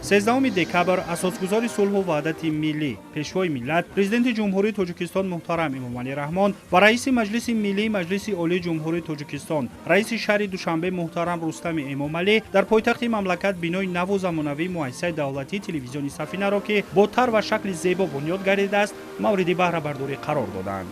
13 декабр асосгузори сулҳу ваҳдати миллӣ, Пешвои миллат, Президенти Ҷумҳурии Тоҷикистон муҳтарам Эмомалӣ Раҳмон ва раиси Маҷлиси Миллии Маҷлиси Олии Ҷумҳурии Тоҷикистон, раиси шаҳри Душанбе муҳтарам Рустами Эмомалӣ дар пойтахти мамлакат бинои наву замонавии муассисаи давлатии телевизиони Сафинаро, ки бо тарҳ ва шакли зебо бунёд гардидааст, мавриди баҳрабардорӣ қарор доданд.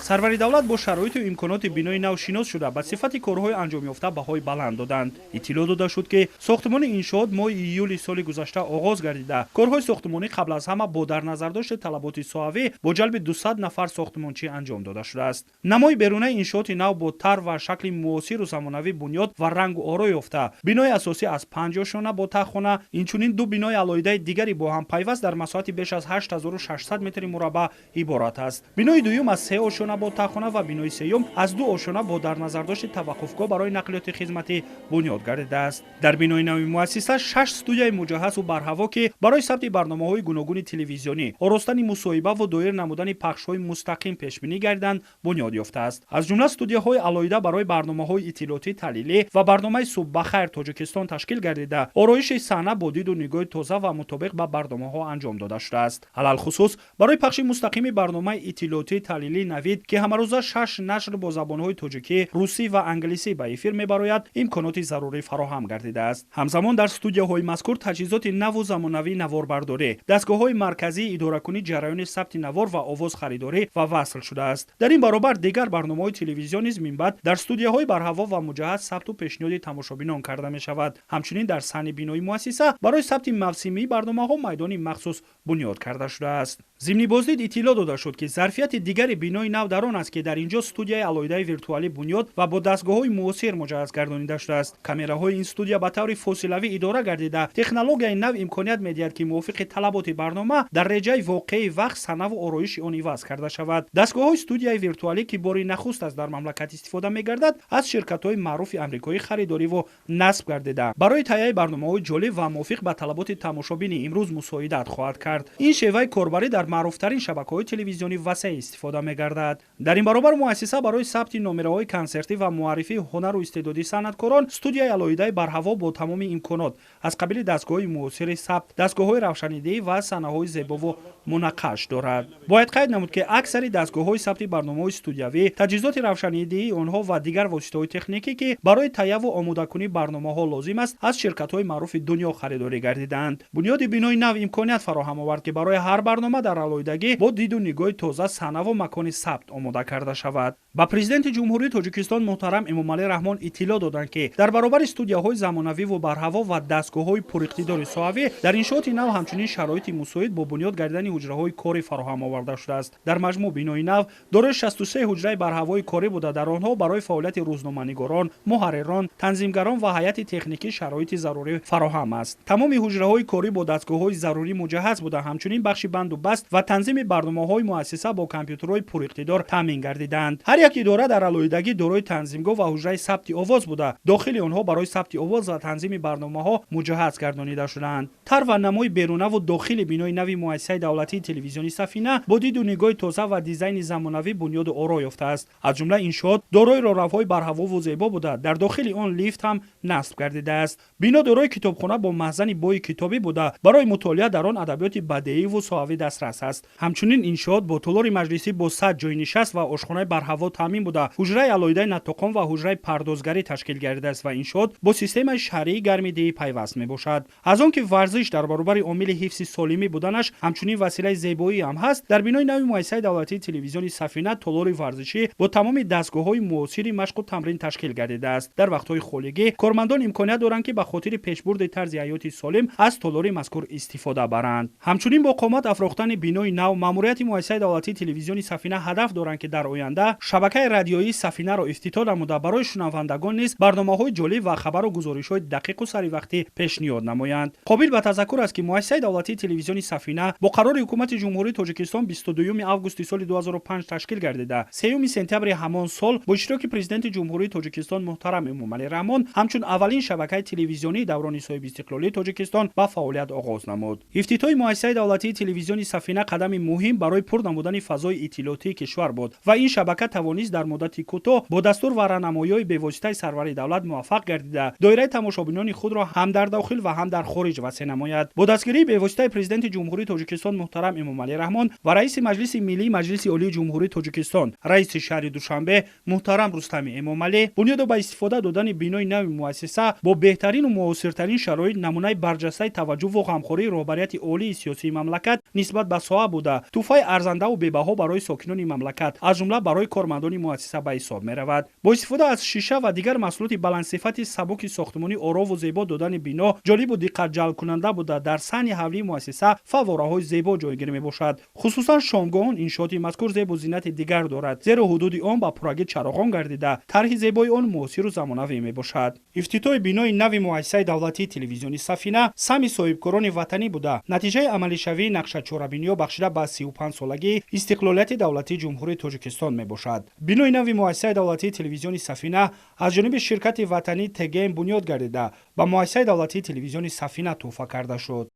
Сарвари давлат бо шароиту имконоти бинои нав шинос шуда, ба сифати корҳои анҷомёфта баҳои баланд доданд. Иттилоъ дода шуд, ки сохтмони иншоот моҳи июли соли гузашта оғоз гардида, корҳои сохтмонӣ қабл аз ҳама бо дар назардошти талаботи соҳавӣ бо ҷалби 200 нафар сохтмончӣ анҷом дода шудааст. Намои берунаи иншооти нав бо тарҳ ва шакли муосиру замонавӣ бунёд ва рангу оро ёфта, бинои асосӣ аз панҷ ошёна бо таҳхона, инчунин ду бинои алоҳидаи дигари бо ҳам пайваст дар масоҳати беш аз 8600 метри мураббаъ иборат аст. Бинои дуюм аз се ошёна бо таҳхона ва бинои сеюм аз ду ошёна бо дар назардошти таваққуфгоҳ барои нақлиёти хизматӣ бунёд гардидааст. Дар бинои нави муассиса шаш студияи муҷаҳҳазу барҳаво, ки барои сабти барномаҳои гуногуни телевизионӣ, оростани мусоҳибаву доир намудани пахшҳои мустақим пешбинӣ гардиданд, бунёд ёфтааст. Аз ҷумла студияҳои алоҳида барои барномаҳои иттилоотӣ таҳлилӣ ва барномаи «Субҳ бахайр, Тоҷикистон» ташкил гардида, ороиши саҳна бо диду нигоҳи тоза ва мутобиқ ба барномаҳо анҷом дода шудааст. Алалхусус, барои пахши мустақими барномаи иттилоотӣ таҳлилии «Навид», ки ҳамарӯза шаш нашр бо забонҳои тоҷикӣ, русӣ ва англисӣ ба эфир мебарояд, имконоти зарурӣ фароҳам гардидааст. Ҳамзамон дар студияҳои мазкур таҷҳизоти наву замонавии наворбардорӣ, дастгоҳҳои марказии идоракунии ҷараёни сабти навор ва овоз харидорӣ ва васл шудааст. Дар ин баробар дигар барномаҳои телевизион низ минбаъд дар студияҳои барҳаво ва муҷаҳҳаз сабту пешниҳоди тамошобинон карда мешавад. Ҳамчунин дар саҳни бинои муассиса барои сабти мавсимии барномаҳо майдони махсус бунёд карда шудааст. Зимни боздид иттилоъ дода шуд, ки зарфияти дигари бинои нав дар он аст, ки дар ин ҷо студияи алоҳидаи виртуалӣ бунёд ва бо дастгоҳҳои муосир муҷаҳҳаз гардонида шудааст. Камераҳои ин студия ба таври фосилавӣ идора гардида, технологияи нав имконият медиҳад, ки мувофиқи талаботи барнома дар реҷаи воқеии вақт саҳнаву ороиши он иваз карда шавад. Дастгоҳҳои студияи виртуалӣ, ки бори нахуст аст дар мамлакат истифода мегардад, аз ширкатҳои маъруфи амрикоӣ харидориву насб гардида, барои таҳияи барномаҳои ҷолиб ва мувофиқ ба талаботи тамошобини имрӯз мусоидат хоҳад кард. Ин шеваи корбарӣ дар маъруфтарин шабакаҳои телевизионӣ васеъ истифода мегардад. Дар ин баробар муассиса барои сабти номераҳои консертӣ ва муаррифии ҳунару истеъдоди санъаткорон студияи алоҳидаи барҳаво бо тамоми имконот аз қабили дастгоҳҳои муосири сабт, дастгоҳҳои равшанидиҳӣ ва саҳнаҳои зебову мунаққаш дорад. Бояд қайд намуд, ки аксари дастгоҳҳои сабти барномаҳои студиявӣ, таҷҳизоти равшанидиҳии онҳо ва дигар воситаҳои техникӣ, ки барои таҳияву омодакунии барномаҳо лозим аст, аз ширкатҳои маъруфи дунё харидорӣ гардидаанд. Бунёди бинои нав имконият фароҳам овард, ки барои ҳар барнома дар алоҳидагӣ бо диду нигоҳи тоза саҳнаву макони сабт омода карда шавад. Ба Президенти Ҷумҳурии Тоҷикистон муҳтарам Эмомалӣ Раҳмон иттилоъ доданд, ки дар баробари студияҳои замонавиву барҳаво ва дастгоҳҳои пуриқтидори соҳавӣ дар иншооти нав ҳамчунин шароити мусоид бо бунёд гардидани ҳуҷраҳои корӣ фароҳам оварда шудааст. Дар маҷмӯъ бинои нав дорои 63 ҳуҷраи барҳавои корӣ буда, дар онҳо барои фаъолияти рӯзноманигорон, муҳаррирон, танзимгарон ва ҳайати техникӣ шароити зарурӣ фароҳам аст. Тамоми ҳуҷраҳои корӣ бо дастгоҳҳои зарурӣ муҷаҳҳаз буда, ҳамчунин бахши банду баст ва танзими барномаҳои муассиса бо компютерҳои пуриқтидор таъмин гардидаанд. Ҳар як идора дар алоҳидагӣ дорои танзимгоҳ ва ҳуҷраи сабти овоз буда, дохили онҳо барои сабти овоз ва танзими барномаҳо муҷаҳҳаз гардонида шудаанд. Тарҳ ва намои берунаву дохили бинои нави муассисаи давлатии телевизиони Сафина бо диду нигоҳи тоза ва дизайни замонавӣ бунёду оро ёфтааст. Аз ҷумла иншоот дорои роҳравҳои барҳавову зебо буда, дар дохили он лифт ҳам насб гардидааст. Бино дорои китобхона бо маҳзани бои китобӣ буда, барои мутолиа дар он адабиёти бадеиву соҳавӣ дастрас аст. Ҳамчунин иншоот бо толори маҷлисӣ бо 100 ҷойнишаст ва ошхонаи барҳаво таъмин буда, ҳуҷраи алоҳидаи наттоқон ва ҳуҷраи пардозгарӣ ташкил гардидааст ва иншоот бо системаи шаҳрии гармидиҳӣ пайваст мебошад. Аз он ки варзиш дар баробари омили ҳифзи солимӣ буданаш ҳамчунин василаи зебоӣ ҳам ҳаст, дар бинои нави муассисаи давлатии телевизиони Сафина толори варзишӣ бо тамоми дастгоҳҳои муосири машқу тамрин ташкил гардидааст. Дар вақтҳои холигӣ кормандон имконият доранд, ки ба хотири пешбурди тарзи ҳаёти солим аз толори мазкур истифода баранд. Ҳамчунин бо қомат афрохтани бинои нав маъмурияти муассисаи давлатии телевизиони Сафина ҳадаф доранд, ки дар оянда шабакаи радиоии Сафинаро ифтитоҳ намуда, барои шунавандагон низ барномаҳои ҷолиб ва хабару гузоришҳои дақиқу саривақтӣ пешниҳод намоянд. Қобил ба тазаккур аст, ки муассисаи давлатии телевизиони Сафина бо қарори Ҳукумати Ҷумҳурии Тоҷикистон 22 августи соли 2005 ташкил гардида, 3 сентябри ҳамон сол бо иштироки Президенти Ҷумҳурии Тоҷикистон муҳтарам Эмомалӣ Раҳмон ҳамчун аввалин шабакаи телевизионии даврони соҳибистиқлолии Тоҷикистон ба фаъолият оғоз намуд. Ифтитоҳи муассисаи давлатии телевизиони Сафина қадами муҳим барои пур намудани фазои иттилоотии кишвар буд ва ин шабака тавонист тавонист дар муддати кӯтоҳ бо дастур ва раҳнамоиҳои бевоситаи сарвари давлат муваффақ гардида, доираи тамошобинони худро ҳам дар дохил ва ҳам дар хориҷ васеъ намояд. Бо дастгирии бевоситаи Президенти Ҷумҳурии Тоҷикистон муҳтарам Эмомалӣ Раҳмон ва раиси Маҷлиси Миллии Маҷлиси Олии Ҷумҳурии Тоҷикистон, раиси шаҳри Душанбе муҳтарам Рустами Эмомалӣ, бунёду ба истифода додани бинои нави муассиса бо беҳтарину муосиртарин шароит намунаи барҷастаи таваҷҷӯҳу ғамхории роҳбарияти олии сиёсии мамлакат нисбат ба соҳа буда, тӯҳфаи арзандаву бебаҳо барои сокинони мамлакат, аз ҷумла барои кормандони муассиса ба ҳисоб меравад. Бо истифода аз шиша ва дигар маҳсулоти баландсифати сабуки сохтмонӣ орову зебо додани бино ҷолибу диққатҷалбкунанда буда, дар саҳни ҳавлии муассиса фаввораҳои зебо ҷойгир мебошад. Хусусан шомгоҳон иншооти мазкур зебу зинати дигар дорад, зеро ҳудуди он ба пуррагӣ чароғон гардида, тарҳи зебои он муосиру замонавӣ мебошад. Ифтитоҳи бинои нави муассисаи давлатии телевизиони Сафина саҳми соҳибкорони ватанӣ буда, натиҷаи амалишавии нақшачорабиниҳо бахшида ба 35-солагии истиқлолияти давлатии Ҷумҳурии Тоҷикистон мебошад. Бинои нави муассисаи давлатии телевизиони Сафина аз ҷониби ширкати ватанӣ ТГМ бунёд гардида, ба муассисаи давлатии телевизиони Сафина тӯҳфа карда шуд.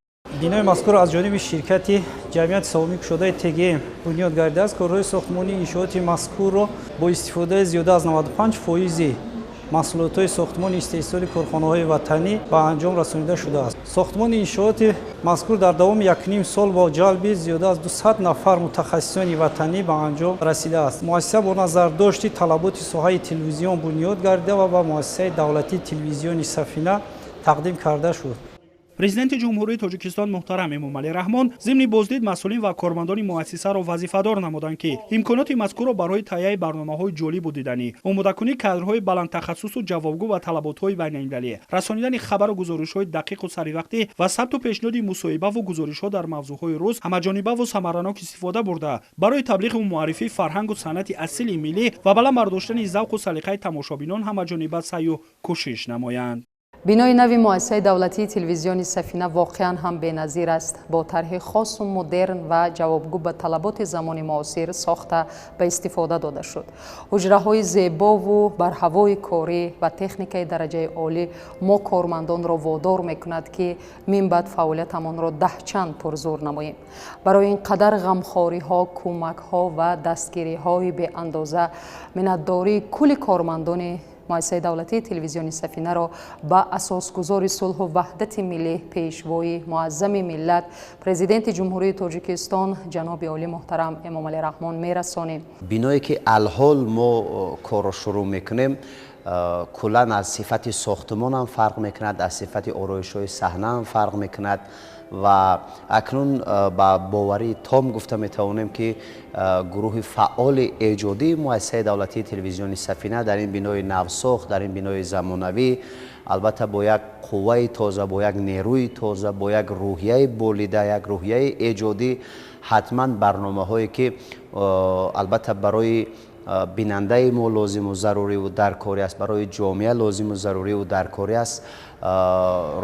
Бинои мазкур аз ҷониби ширкати ҷамъияти савомӣ кушодаи ТГМ бунёд гардидааст. Корҳои сохтмонии иншооти мазкурро бо истифодаи зиёда аз 95 фоизи маҳсулотҳои сохтмони истеҳсоли корхонаҳои ватанӣ ба анҷом расонида шудааст. Сохтмони иншооти мазкур дар давоми 1,5 сол бо ҷалби зиёда аз 200 нафар мутахассисони ватанӣ ба анҷом расидааст. Муассиса бо назардошти талаботи соҳаи телевизион бунёд гардида ва ба муассисаи давлатии телевизиони Сафина тақдим карда шуд. Президенти Ҷумҳурии Тоҷикистон муҳтарам Эмомалӣ Раҳмон зимни боздид масъулин ва кормандони муассисаро вазифадор намуданд, ки имконоти мазкурро барои таҳияи барномаҳои ҷолибу диданӣ, омодакунии кадрҳои баландтахассусу ҷавобгӯ ба талаботҳои байналмилалӣ, расонидани хабару гузоришҳои дақиқу саривақтӣ ва сабту пешниҳоди мусоҳибаву гузоришҳо дар мавзӯъҳои рӯз ҳамаҷонибаву самаранок истифода бурда, барои таблиғу муаррифии фарҳангу санъати асили миллӣ ва баланд бардоштани завқу салиқаи тамошобинон ҳамаҷониба саъю кӯшиш намоянд. Бинои нави муассисаи давлатии телевизиони Сафина воқеан ҳам беназир аст. Бо тарҳи хосу модерн ва ҷавобгӯ ба талаботи замони муосир сохта ба истифода дода шуд. Ҳуҷраҳои зебову барҳавои корӣ ва техникаи дараҷаи олӣ мо кормандонро водор мекунад, ки минбаъд фаъолиятамонро даҳчанд пурзур намоем. Барои ин қадар ғамхориҳо, кӯмакҳо ва дастгириҳои беандоза миннатдории кулли кормандони муассисаи давлатии телевизиони Сафинаро ба асосгузори сулҳу ваҳдати миллӣ, пешвои муаззами миллат, Президенти Ҷумҳурии Тоҷикистон ҷаноби олӣ муҳтарам Эмомалӣ Раҳмон мерасонем. Биное ки алҳол мо корро шурӯъ мекунем, куллан аз сифати сохтмонам фарқ мекунад, аз сифати ороишҳои саҳнаам фарқ мекунад ва акнун ба боварии том гуфта метавонем, ки гурӯҳи фаъоли эҷодии муассисаи давлатии телевизиони Сафина дар ин бинои навсохт, дар ин бинои замонавӣ, албатта, бо як қувваи тоза, бо як нерӯи тоза, бо як рӯҳияи болида, як рӯҳияи эҷодӣ ҳатман барномаҳое ки албатта барои бинандаи мо лозиму заруриву даркорӣ аст, барои ҷомеа лозиму заруриву даркорӣ аст,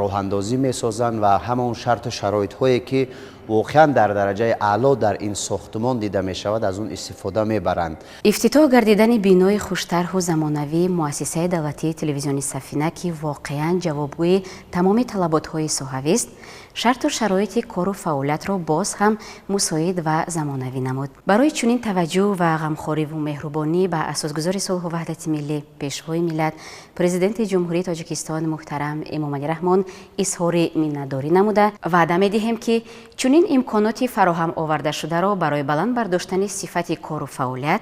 роҳандозӣ месозанд ва ҳамон шарту шароитҳое ки воқеан дар дараҷаи аъло дар ин сохтмон дида мешавад, аз он истифода мебаранд. Ифтитоҳ гардидани бинои хуштарҳу замонавии муассисаи давлатии телевизиони Сафина, ки воқеан ҷавобгӯи тамоми талаботҳои соҳавист, шарту шароити кору фаъолиятро боз ҳам мусоид ва замонавӣ намуд. Барои чунин таваҷҷӯҳ ва ғамхориву меҳрубонӣ ба асосгузори сулҳу ваҳдати миллӣ, пешвои миллат, Президенти Ҷумҳурии Тоҷикистон муҳтарам Эмомалӣ Раҳмон изҳори миннатдорӣ намуда, ваъда медиҳем, ки чунин имконоти фароҳам овардашударо барои баланд бардоштани сифати кору фаъолият,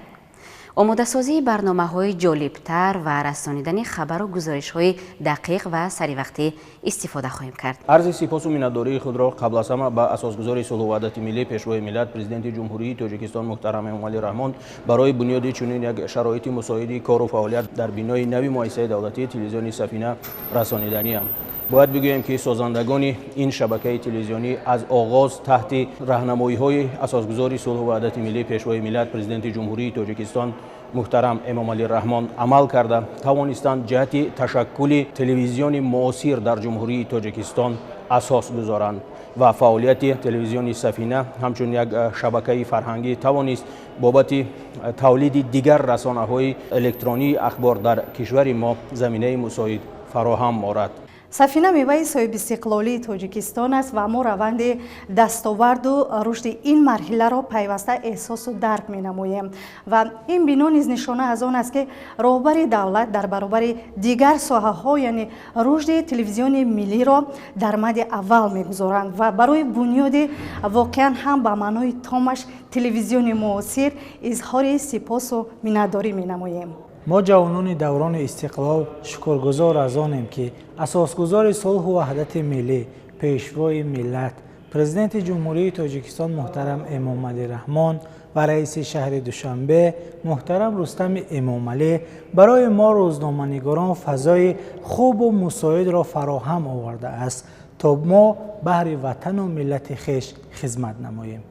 омодасозии барномаҳои ҷолибтар ва расонидани хабару гузоришҳои дақиқ ва саривақтӣ истифода хоҳем кард. Арзи сипосу миннатдории худро қабл аз ҳама ба асосгузори сулҳу ваҳдати миллӣ, пешвои миллат, Президенти Ҷумҳурии Тоҷикистон муҳтарам Эмомалӣ Раҳмон барои бунёди чунин як шароити мусоиди кору фаъолият дар бинои нави муассисаи давлатии телевизиони Сафина расониданиам. Бояд бигӯем, ки созандагони ин шабакаи телевизионӣ аз оғоз таҳти раҳнамоиҳои асосгузори сулҳу ваҳдати миллӣ, пешвои миллат, Президенти Ҷумҳурии Тоҷикистон муҳтарам Эмомалӣ Раҳмон амал карда тавонистанд ҷиҳати ташаккули телевизиони муосир дар Ҷумҳурии Тоҷикистон асос гузоранд ва фаъолияти телевизиони Сафина ҳамчун як шабакаи фарҳангӣ тавонист бобати тавлиди дигар расонаҳои электронии ахбор дар кишвари мо заминаи мусоид фароҳам орад. Сафина меваи соҳибистиқлолии Тоҷикистон аст ва мо раванди дастоварду рушди ин марҳиларо пайваста эҳсосу дарк менамоем. Ва ин бино низ нишона аз он аст, ки роҳбари давлат дар баробари дигар соҳаҳо, яъне рушди телевизиони миллиро дар мади аввал мегузоранд ва барои бунёди воқеан ҳам ба маънои томаш телевизиони муосир изҳори сипосу миннатдорӣ менамоем. Мо, ҷавонони даврони истиқлол, шукргузор аз онем, ки асосгузори сулҳу ваҳдати миллӣ, Пешвои миллат, Президенти Ҷумҳурии Тоҷикистон муҳтарам Эмомалӣ Раҳмон ва раиси шаҳри Душанбе муҳтарам Рустами Эмомалӣ барои мо рӯзноманигорон фазои хубу мусоидро фароҳам овардааст, то мо баҳри ватану миллати хеш хизмат намоем.